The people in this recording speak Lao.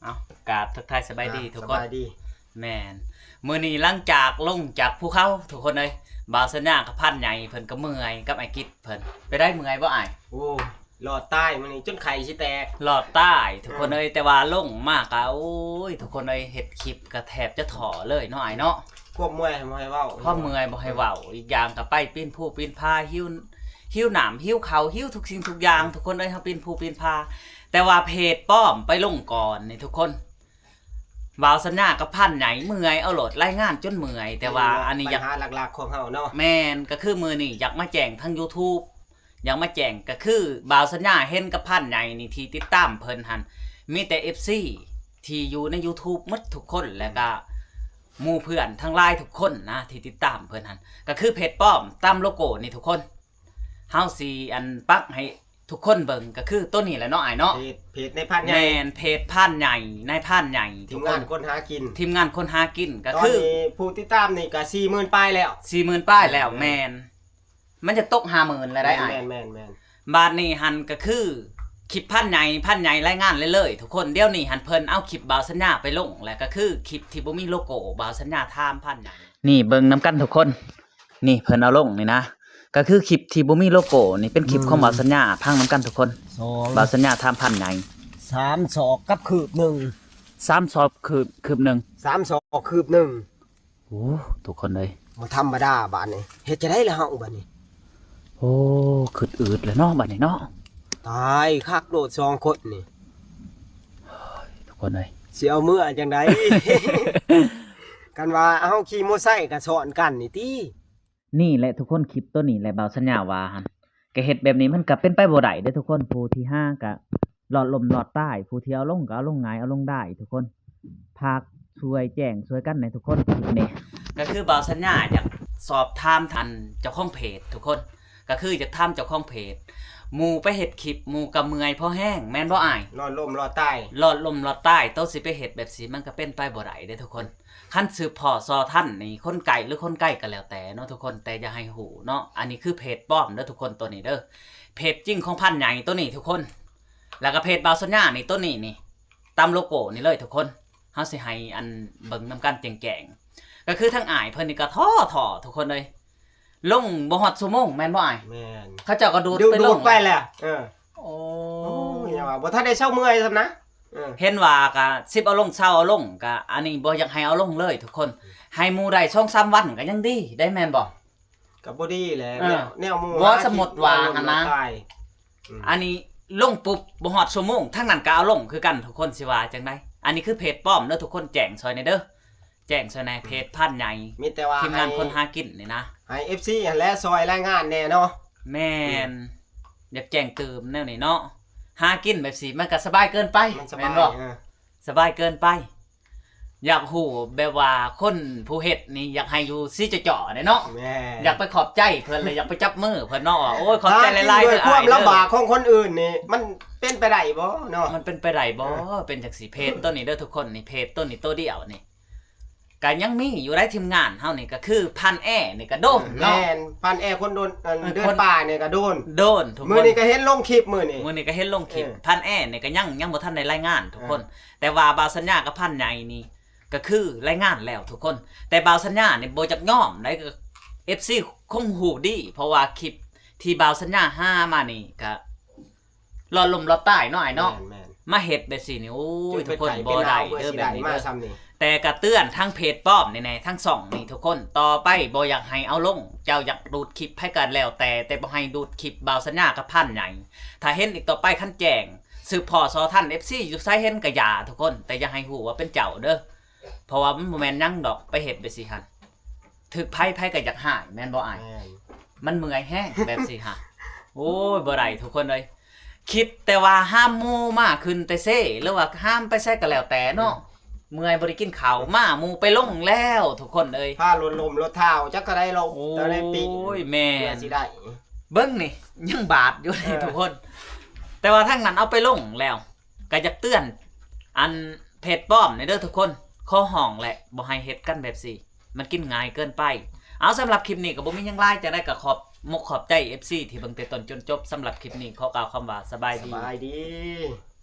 ເອົາ ກາບທັກທາຍສະບາຍດີທຸກຄົນ ສະບາຍດີ. ແມ່ນ ມື້ນີ້ຫຼັງຈາກລົງຈາກພູເຂົາທຸກຄົນເອີຍ ບ່າວສັນຍາກັບພັນໃຫຍ່ເພິ່ນກໍເມື່ອຍກັບອ້າຍກິດເພິ່ນ. ໄປໄດ້ເມື່ອຍບໍ່ອ້າຍ? ໂອ້ ລອດຕາຍ ມື້ນີ້ຈົນໄຂ້ຊິແຕກ ລອດຕາຍທຸກຄົນເອີຍ. ເອີ ແຕ່ວ່າລົງມາກະ ໂອ້ຍ ທຸກຄົນເອີຍ ເຮັດຄລິບກະແທບຈະທໍ້ເລີຍເນາະອ້າຍເນາະ. ຄວາມເມື່ອຍບໍ່ໃຫ້ເວົ້າ ຄວາມເມື່ອຍບໍ່ໃຫ້ເວົ້າ. ອີກຢ່າງກະໄປປີນພູປີນຜາ ຫິວ ຫິວນ້ຳ ຫິວເຂົ້າ ຫິວທຸກສິ່ງທຸກຢ່າງ ທຸກຄົນເອີຍ. ເຮົາປີນພູປີນຜາ ແຕ່ວ່າເພຈປອມໄປລົງກ່ອນນີ້ທຸກຄົນ ບ່າວສັນຍາກັບພັນໃຫຍ່ເມື່ອຍເອົາໂລດ ລາຍງານຈົນເມື່ອຍ. ແຕ່ວ່າອັນນີ້ຢາກ ບັນຫາຫຼັກໆຂອງເຮົາເນາະ ແມ່ນ ກໍຄືມື້ນີ້ຢາກມາແຈ້ງທາງ YouTube ຢາກມາແຈ້ງ ກໍຄືບ່າວສັນຍາເຫັນກັບພັນໃຫຍ່ນີ້ ທີ່ຕິດຕາມເພິ່ນຫັ້ນ ມີແຕ່ເອັຟຊີທີ່ຢູ່ໃນ YouTube ໝົດທຸກຄົນ ແລ້ວກະໝູ່ເພື່ອນທັງຫຼາຍທຸກຄົນນະ ທີ່ຕິດຕາມເພິ່ນຫັ້ນ ກໍຄືເພຈປອມຕາມໂລໂກ້ນີ້ທຸກຄົນ. ເຮົາຊິອັນປັກໃຫ້ທຸກຄົນເບິ່ງ ກໍຄືໂຕນີ້ແຫຼະເນາະອ້າຍເນາະ ເພຈ ເພຈນາຍພັນໃຫຍ່ ແມ່ນ ເພຈພັນໃຫຍ່ ນາຍພັນໃຫຍ່ ທີມງານຄົນຫາກິນ ທີມງານຄົນຫາກິນ ກໍຄືຕອນນີ້ຜູ້ຕິດຕາມນີ້ກໍສີ່ໝື່ນປາຍແລ້ວ ສີ່ໝື່ນປາຍແລ້ວ. ແມ່ນ ແມ່ນ ມັນຈະຕົກຫ້າໝື່ນແລ້ວໄດ໋ອ້າຍ ແມ່ນ ແມ່ນ ບາດນີ້ຫັ້ນກໍຄືຄລິບພັນໃຫຍ່ ພັນໃຫຍ່ລາຍງານເລື້ອຍໆທຸກຄົນ. ດຽວນີ້ຫັ້ນເພິ່ນເອົາຄລິບບ່າວສັນຍາໄປລົງ ແລະກໍຄືຄລິບທີ່ບໍ່ມີໂລໂກ້ ບ່າວສັນຍາຖາມພັນໃຫຍ່. ນີ້ເບິ່ງນຳກັນທຸກຄົນ ນີ້ເພິ່ນເອົາລົງນີ້ນະ ກໍຄືຄລິບທີ່ບໍ່ມີໂລໂກ້ນີ້ ເປັນຄລິບຂອງ ອືມ ບ່າວສັນຍາ. ຟັງນຳກັນທຸກຄົນ ສອງ ບ່າວສັນຍາຖາມພັນໃຫຍ່ ສາມສອກກັບຄືບໜຶ່ງ ສາມສອກຄືບ ຄືບໜຶ່ງ ສາມສອກຄືບໜຶ່ງ. ໂອ້ ທຸກຄົນເອີຍ ບໍ່ທຳມະດາບາດນີ້ ເຮັດຈັ່ງໃດລະເຮົາບາດນີ້? ໂອ້ ຄຶດອືດແລ້ວເນາະບາດນີ້ເນາະ. ຕາຍຄັກໂລດສອງຄົນນີ້ ໂອ້ຍ ທຸກຄົນເອີຍ ຊິເອົາເມືອຈັ່ງໃດ? ຄັນວ່າເຮົາຂີ່ມໍໄຊກໍຊ້ອນກັນນີ້ຕິ. ນີ້ແຫຼະທຸກຄົນ ຄລິບໂຕນີ້ແຫຼະ ບ່າວສັນຍາວ່າຫັ້ນ ກະເຮັດແບບນີ້ມັນກະເປັນໄປບໍ່ໄດ້ເດ້ທຸກຄົນ. ຜູ້ທີ່ຫາກະລອດລົ້ມລອດຕາຍ ຜູ້ທີ່ເອົາລົງກະເອົາລົງງ່າຍເອົາລົງດາຍທຸກຄົນ. ຝາກຊ່ວຍແຈ້ງຊ່ວຍກັນແດ່ທຸກຄົນ ຄລິບນີ້ ກະຄືບ່າວສັນຍາຢາກສອບຖາມທ່ານເຈົ້າຂອງເພຈທຸກຄົນ ກະຄືຢາກຖາມເຈົ້າຂອງເພຈ ໝູ່ໄປເຮັດຄລິບ ໝູ່ກະເມື່ອຍພໍແຮງ ແມ່ນບໍ່ອ້າຍ? ລອດລົ້ມລອດຕາຍ ລອດລົ້ມລອດຕາຍ ໂຕຊິໄປເຮັດແບບຊີ້ມັນກະເປັນໄປບໍ່ໄດ້ເດ້ທຸກຄົນ. ຄັນສືບພໍ້ຊໍທັນນີ້ ຄົນໃກ້ຫຼືຄົນໄກກໍແລ້ວແຕ່ເນາະທຸກຄົນ ແຕ່ຢ່າໃຫ້ຮູ້ເນາະ. ອັນນີ້ຄືເພຈປອມເດີທຸກຄົນ ໂຕນີ້ເດີ ເພຈຈິງຂອງພັນໃຫຍ່ໂຕນີ້ທຸກຄົນ ແລ້ວກໍເພຈບ່າວສັນຍານີ້ ໂຕນີ້ນີ້ ຕາມໂລໂກ້ນີ້ເລີຍທຸກຄົນ. ເຮົາຊິໃຫ້ອັນເບິ່ງນຳກັນແຈ້ງໆ ກໍຄືທາງອ້າຍເພິ່ນນີ້ກໍທໍ້ໆ ທຸກຄົນເອີຍ ລົງບໍ່ຮອດຊົ່ວໂມງແມ່ນບໍ່ອ້າຍ? ແມ່ນ ເຂົາເຈົ້າກໍດູດ ໄປລົງ ດູດໄປແລ້ວ ເອີ ໂອ້ ໂອ້ຍ ຢ່າວ່າ ບໍ່ທັນໄດ້ເຊົາເມື່ອຍຊ້ຳນະ ເອີ ເຫັນວ່າກະສິບເອົາລົງ ເຊົາເອົາລົງ ກະອັນນີ້ບໍ່ຢາກໃຫ້ເອົາລົງເລີຍທຸກຄົນ ໃຫ້ໝູ່ໄດ້ສອງສາມວັນກະຍັງດີໄດ໋ ແມ່ນບໍ່? ກະບໍ່ດີແຫຼະ ເອີ ແນວ ແນວໝູ່ ບໍ່ ສົມມຸດວ່າຫັ້ນນະ ອືມ ອັນນີ້ລົງປຸບບໍ່ຮອດຊົ່ວໂມງ ທາງນັ້ນກະເອົາລົງຄືກັນ ທຸກຄົນຊິວ່າຈັ່ງໃດ? ອັນນີ້ຄືເພຈປອມເດີທຸກຄົນ ແຈ້ງຊ່ອຍແດ່ເດີ ແຈ້ງຊ່ອຍແດ່ ເພຈພັນໃຫຍ່ ມີແຕ່ວ່າທີມງານຄົນຫາກິນນີ້ນະ ໃຫ້ເອັຟຊີຫັ້ນແຫຼະຊ່ອຍລາຍງານແດ່ເນາະ. ແມ່ນ ອືມ ຢາກແຈ້ງຕື່ມແນວນີ້ເນາະ ຫາກິນແບບຊີ້ມັນກະສະບາຍເກີນໄປ ມັນສະບາຍ ແມ່ນບໍ່? ເອີ ສະບາຍເກີນໄປ ຢາກຮູ້ແບບວ່າຄົນຜູ້ເຮັດນີ້ຢາກໃຫ້ຢູ່ສີຈໍ່ໆເດ້ເນາະ ແມ່ນ ຢາກໄປຂອບໃຈເພິ່ນ ແລະຢາກໄປຈັບມືເພິ່ນເນາະ ວ່າ ໂອ້ຍ ຂອບໃຈຫຼາຍໆເດີ ຄວາມລຳບາກຂອງຄົນອື່ນນີ້ ມັນເປັນໄປໄດ້ບໍ່ເນາະ? ມັນເປັນໄປໄດ້ບໍ່? ເອີ ເປັນຈັ່ງຊີ້ ເພຈໂຕນີ້ເດີທຸກຄົນ ນີ້ເພຈໂຕນີ້ໂຕດຽວນີ້ ກະຍັງມີຢູ່ໄດ໋ ທີມງານເຮົານີ້ ກະຄືພັນແອນີ້ກະໂດນເນາະ ແມ່ນ ພັນແອຄົນໂດນ ອັນ ເອີ ເດີນປ່ານີ້ກະໂດນ ໂດນທຸກຄົນ ມື້ນີ້ກະເຫັນລົງຄລິບ ມື້ນີ້ ມື້ນີ້ກະເຫັນລົງຄລິບ ເອີ ພັນແອນີ້ກະຍັງ ຍັງບໍ່ທັນໄດ້ລາຍງານທຸກຄົນ ເອີ ແຕ່ວ່າບ່າວສັນຍາກັບພັນໃຫຍ່ນີ້ ກະຄືລາຍງານແລ້ວທຸກຄົນ ແຕ່ບ່າວສັນຍານີ້ບໍ່ຢາກຍອມໃດ໋ ເອັຟຊີຄົງຮູ້ດີ ເພາະວ່າຄລິບທີ່ບ່າວສັນຍາຫາມານີ້ກະ ລອດລົ້ມລອດຕາຍເນາະອ້າຍເນາະ ແມ່ນໆ ມາເຮັດແບບຊີ້ນີ້ ໂອ້ຍ ຈົນເປັນໄຂ້ ທຸກຄົນ ເປັນ ບໍ່ໄດ້ ລາວ ເດີ ເມື່ອຊິໄດ້ ແບບນີ້ເດີ ມາຊ່ຳນີ້ ແຕ່ກະເຕືອນທັງເພຈປອມນີ້ແນ່ ທັງຊ່ອງນີ້ທຸກຄົນ ຕໍ່ໄປບໍ່ຢາກໃຫ້ເອົາລົງ ເຈົ້າຢາກດູດຄລິບໃຜກໍແລ້ວແຕ່ ແຕ່ບໍ່ໃຫ້ດູດຄລິບບ່າວສັນຍາກັບພັນໃຫຍ່ ຖ້າເຫັນອີກຕໍ່ໄປ ຄັນແຈ້ງ ສືບພໍ້ຊໍທັນ ເອັຟຊີຢູ່ໃສເຫັນກະຢ່າທຸກຄົນ ແຕ່ຢ່າໃຫ້ຮູ້ວ່າເປັນເຈົ້າເດີ ເພາະວ່າມັນບໍ່ແມ່ນຫຍັງດອກ ໄປເຮັດແບບຊີ້ຫັ້ນ ຖືກໃຜ ໃຜກໍຢາກຮ້າຍ ແມ່ນບໍ່ອ້າຍ? ແມ່ນ ມັນເມື່ອຍແຮງແບບຊີ້ຫະ ໂອ້ຍ ບໍ່ໄດ້ທຸກຄົນເອີຍ ຄິດແຕ່ວ່າຫາມໝູ່ມາຂຶ້ນແຕ່ເຊ ຫຼືວ່າຫາມໄປໃສກໍແລ້ວແຕ່ເນາະ ເມື່ອຍບໍ່ໄດ້ກິນເຂົ້າ ມາໝູ່ໄປລົງແລ້ວທຸກຄົນເອີຍ ພາລົດລົ້ມລົດທ້າວ ຈັກເທົ່າໃດໂລ ໂອ້ຍ ແມ່ນ ເພື່ອຊິໄດ້ ເບິ່ງນີ້ ຍັງບາດຢູ່ ເອີ ທຸກຄົນ ແຕ່ວ່າທາງນັ້ນເອົາໄປລົງແລ້ວ ກະຢາກເຕືອນ ອັນ ເພຈປອມນີ້ເດີທຸກຄົນ ຂໍຮ້ອງແຫຼະ ບໍ່ໃຫ້ເຮັດກັນແບບຊີ້ ມັນກິນງ່າຍເກີນໄປ. ເອົາ ສຳລັບຄລິບນີ້ກໍບໍ່ມີຫຍັງຫຼາຍ ຈັ່ງໃດກໍຂອບມົກຂອບໃຈເອັຟຊີທີ່ເບິ່ງແຕ່ຕົ້ນຈົນຈົບ. ສຳລັບຄລິບນີ້ຂໍກ່າວຄຳວ່າສະບາຍດີ ສະບາຍດີ.